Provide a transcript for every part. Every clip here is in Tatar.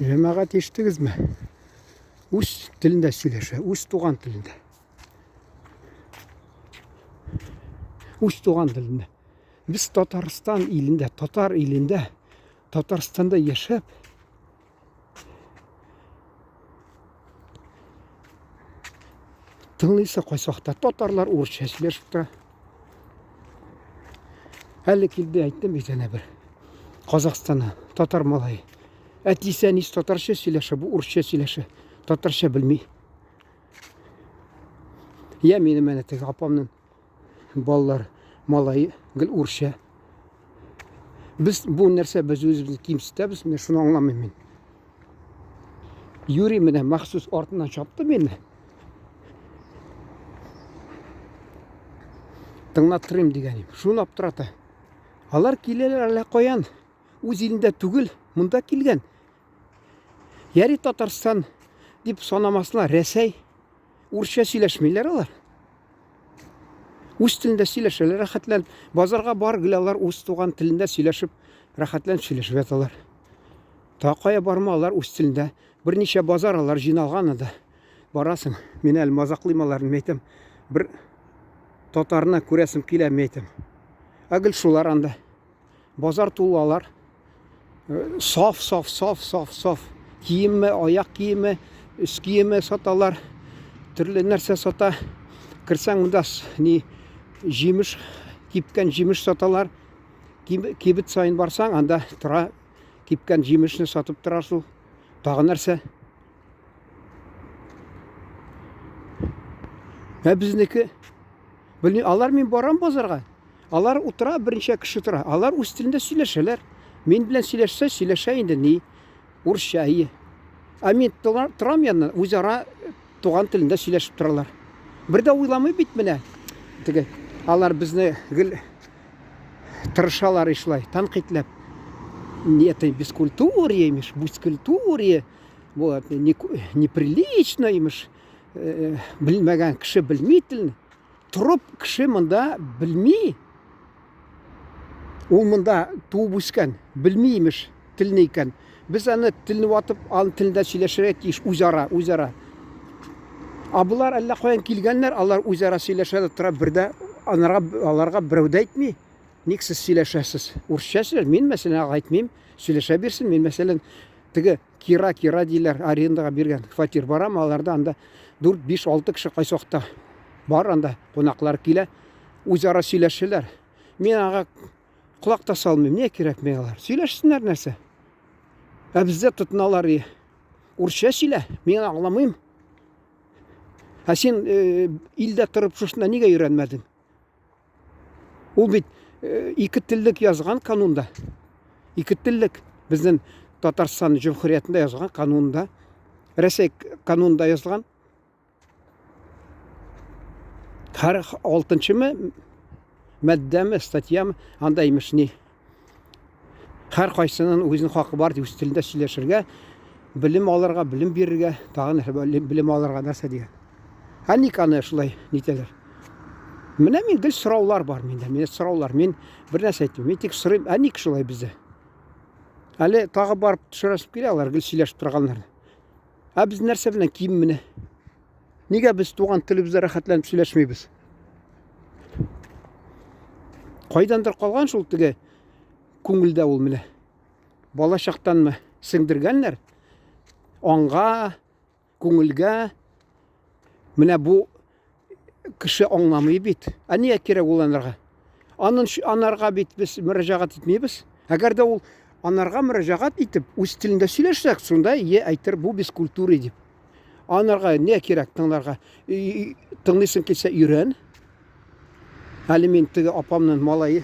Җәмәгать ишеттегезме? Үз телендә сөйләшә, үз туган телендә. Үз туган телендә. Без Татарстан илендә, татар илендә, Татарстанда яшәп, тыңлыйсы кайсы вакытта татарлар урысча сөйләшеп тора. Әле килде, әйттем бит әнә бер. Казахстаннан татар малае. Әтисе әнисе татарча сөйләшә, бу урысча сөйләшә. Татарча белми. Я минем әнә теге апамның балалар малае гел урысча. Без бу нәрсә без үзебезне кимсетәбез, менә шуны аңламыйм мин. Юрий менә махсус артыннан чапты мине. Тыңлаттырыйм дигән идем. Шуны аптырата. Алар киләләр әллә каян. Үз илендә түгел, монда килгән. Яри Татарстан дип санамаслар, Рәсәй. Урысча сөйләшмиләр алар. Үз телендә сөйләшәләр рәхәтләнеп. Базарга бар, гел алар үз туган телендә сөйләшеп, рәхәтләнеп сөйләшеп яталар. Та кая барма алар үз телендә. Берничә базар алар җыйналган анда. Барасың, мин әле мазаклыйм аларны, мин әйтәм, бер татарны күрәсем килә, мин әйтәм. Ә гел шулар анда. Базар тулы алар. Саф, саф, саф, саф, саф. Киеме, аяк киеме, өс киеме саталар. Төрле нәрсә сата. Керсәң монда ни җимеш, кипкән җимеш саталар. Кибет саен барсаң, анда тора кипкән җимешне сатып тора шул. Тагы нәрсә? Ә безнеке белмим, алар мин барам базарга. Алар утыра, берничә кеше тора. Алар үз телендә сөйләшәләр. Мин белән сөйләшсә, сөйләшә инде ни. Урысча, әйе. Ә мин торам янына, үзара туган телендә сөйләшеп торалар. Бер дә уйламый бит менә. Теге, алар безне гел тырышалар шулай, тәнкыйтьләп. Это бескультурье, имеш, бускультурье. Вот, неприлично, имеш. Э, белмәгән кеше белми телне. Торып кеше монда белми. Ул монда туып үскән, белми имеш телне икән. Без аны телне ватып, аның телендә сөйләшергә тиеш үзара, үзара. А болар әллә каян килгәннәр, алар үзара сөйләшә дә тора, бер дә анарга, аларга берәү дә әйтми. Ник сез сөйләшәсез? Урысча сөйләш. Мин, мәсәлән, әйтмим, сөйләшә бирсен. Мин, мәсәлән, теге Кира, кира диләр, арендага биргән фатир барам, аларда анда 4, 5, 6 кеше кайсы вакытта бар анда, кунаклар килә, үзара сөйләшәләр. Мин ага колак та салмыйм, не кирәк миңа алар? Сөйләшсеннәр нәрсә. Ә бездә тотыналар, урысча сөйлә, мин аңламыйм. Ә син э, илдә торып шушында нигә өйрәнмәдең? Ул бит э, ике теллек язган канунда. Ике теллек безнең Татарстан җөмһүриятендә язган канунда, Рәсәй канунында язылган. Һәр алтынчымы маддәме, статьямы, анда имеш ни. Һәр кайсының үзенең хакы бар дип үз телендә сөйләшергә, белем алырга, белем бирергә, тагын белем алырга нәрсә дигән. Ә ник аны шулай нитәләр? Менә мин гел сораулар бар миндә, мине сораулар. Мин бер нәрсә әйтмим, мин тик сорыйм, ә ник шулай бездә? Әле тагы барып төшерәсем килә, алар гел сөйләшеп торганнар. Ә без нәрсә белән ким менә? Нигә без туган телебездә рәхәтләнеп сөйләшмибез? Кайдандыр калган шул теге күңелдә ул менә. Бала чактанмы сеңдергәннәр? Аңга, күңелгә. Менә бу кеше аңламый бит. Ә нигә кирәк ул анарга? Анын анарга бит без мөрәҗәгать итмибез. Әгәр дә ул анарга мөрәҗәгать итеп, үз телендә сөйләшсәк, шунда е әйтер бу без культура дип. Анарга не кирәк тыңларга? Тыңлыйсың килсә өйрән. Әле мин теге апамның малае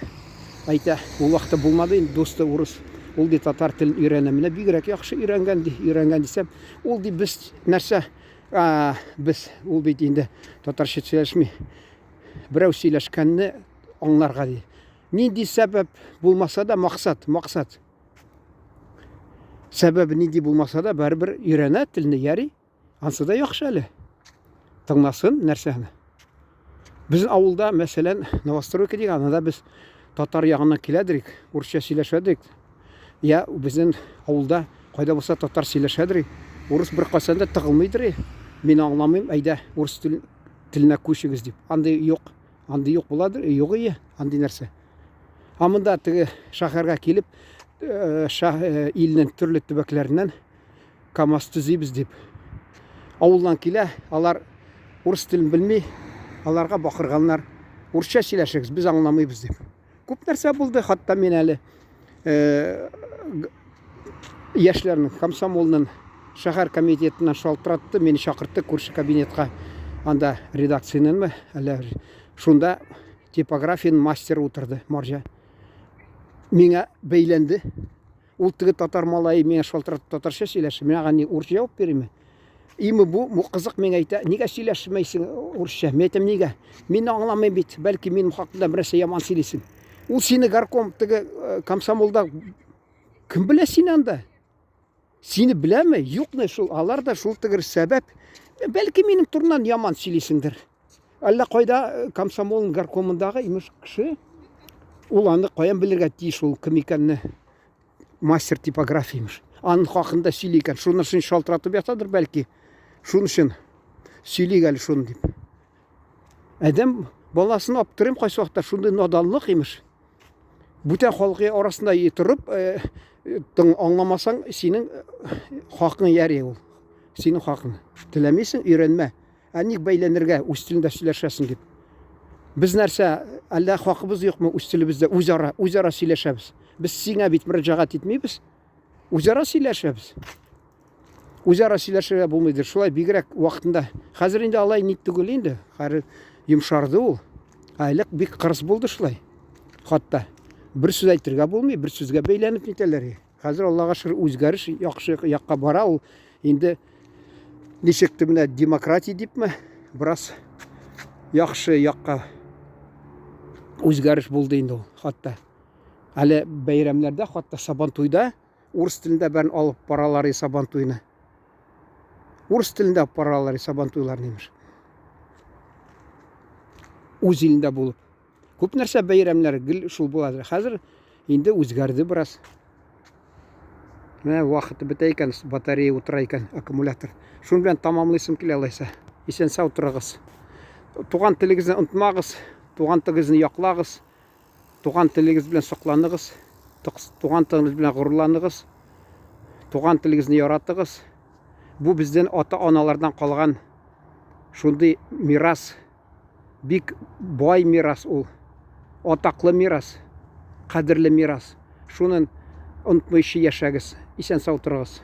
әйтә, ул вакытта булмады инде дусты урыс. Ул ди татар телен өйрәнә. Менә бигрәк яхшы өйрәнгән ди, өйрәнгән дисәм, ул ди без нәрсә, без ул бит инде татарча сөйләшми. Берәү сөйләшкәнне аңларга ди. Нинди сәбәп булмаса да максат, максат. Сәбәбе нинди булмаса да, барыбер өйрәнә телне, яри. Ансы да яхшы әле. Тыңласын нәрсәне. Безнең авылда, мәсәлән, Новостройка дигән, анда без татар ягыннан киләдерик, урысча сөйләшәдек. Я безнең авылда Кайда булса татар сөйләшәдер. Урыс беркайчан да тыгылмыйдыр. Мин аңламыйм, әйдә, урыс теленә күчегез дип. Андый юк. Андый юк буладыр, юк ие, андый нәрсә. Ә монда теге шәһәргә килеп, э, э, илнең төрле төбәкләреннән КАМАЗ төзибез дип. Авылдан килә, алар урыс телен белми, аларга бакырганнар. Урысча сөйләшегез, без аңламыйбыз дип. Күп нәрсә булды, хатта мин әле э, яшьләрнең, комсомолның шәһәр комитетыннан шалтыратты, мине чакыртты күрше кабинетка. Анда редакциянең әллә шунда типографиянең мастеры утырды, марҗа. Миңа бәйләнде. Ул теге татар малае миңа шалтыратып татарча сөйләшә. Мин аңа ни урысча җавап бирим? Име бу, бу кызык миңа әйтә, нигә сөйләшмәйсең урысча? Мин әйтәм, нигә? Мин аңламыйм бит, бәлки минем хакында берәрсе яман сөйлисең. Ул сине горком теге э, комсомолда кем белә сине анда? Сине беләме? Юкны шул, алар да шул тегер сәбәп. Бәлки минем турыннан яман сөйлисеңдер. Әллә кайда э, комсомол горкомындагы имеш кеше, ул аны каян белергә тиеш ул кем икәнне? Мастер типографии имеш. Аның хакында сөйли икән. Шуның өчен шалтыратып ятадыр бәлки. Шуның өчен сөйлик әле шуны дип. Адәм баласын аптырыйм кайсы вакытта шундый наданлык имеш. Бүтән халык арасында торып, э, тың аңламасаң, синең э, хакың яри ул. Синең хакың. Теләмисең, өйрәнмә. Ә ник бәйләнергә, үз телендә сөйләшәсең дип. Без нәрсә, әллә хакыбыз юкмы үз телебездә үзара, үзара сөйләшәбез. Без сиңа бит мөрәҗәгать итмибез. Үзара сөйләшәбез. Үзара сөйләшергә булмыйдыр. Шулай бигрәк вакытында. Хәзер инде алай ник түгел инде. Хәзер йомшарды ул. Ә элек бик кырыс булды шулай. Хатта бер сүз әйтергә булмый, бер сүзгә бәйләнеп нитәләр. Хәзер Аллага шөкер үзгәреш яхшы якка бара ул. Инде ничек тә менә демократия дипме, бераз яхшы якка үзгәреш булды инде ул хатта. Әле бәйрәмнәрдә, хатта Сабантуйда урыс телендә бәрен алып баралар и Сабантуйны. Урыс телендә алып баралар и Сабантуйларны имеш. Үз илендә булып. Күп нәрсә бәйрәмнәр гел шул буладыр. Хәзер инде үзгәрде бераз. Менә вакыты бетә икән, батарея утыра икән, аккумулятор. Шуның белән тамамлыйсым килә алайса. Исән сау торыгыз. Туган телегезне онытмагыз, туган телегезне яклагыз, туган телегез белән сокланыгыз, туган телегез белән горурланыгыз, туган телегезне яратыгыз. Бу бездән ата-аналардан калган шундый мирас. Бик бай мирас ул. Атаклы мирас. Кадерле мирас. Шунын онытмыйча яшәгез. Исән сау торыгыз.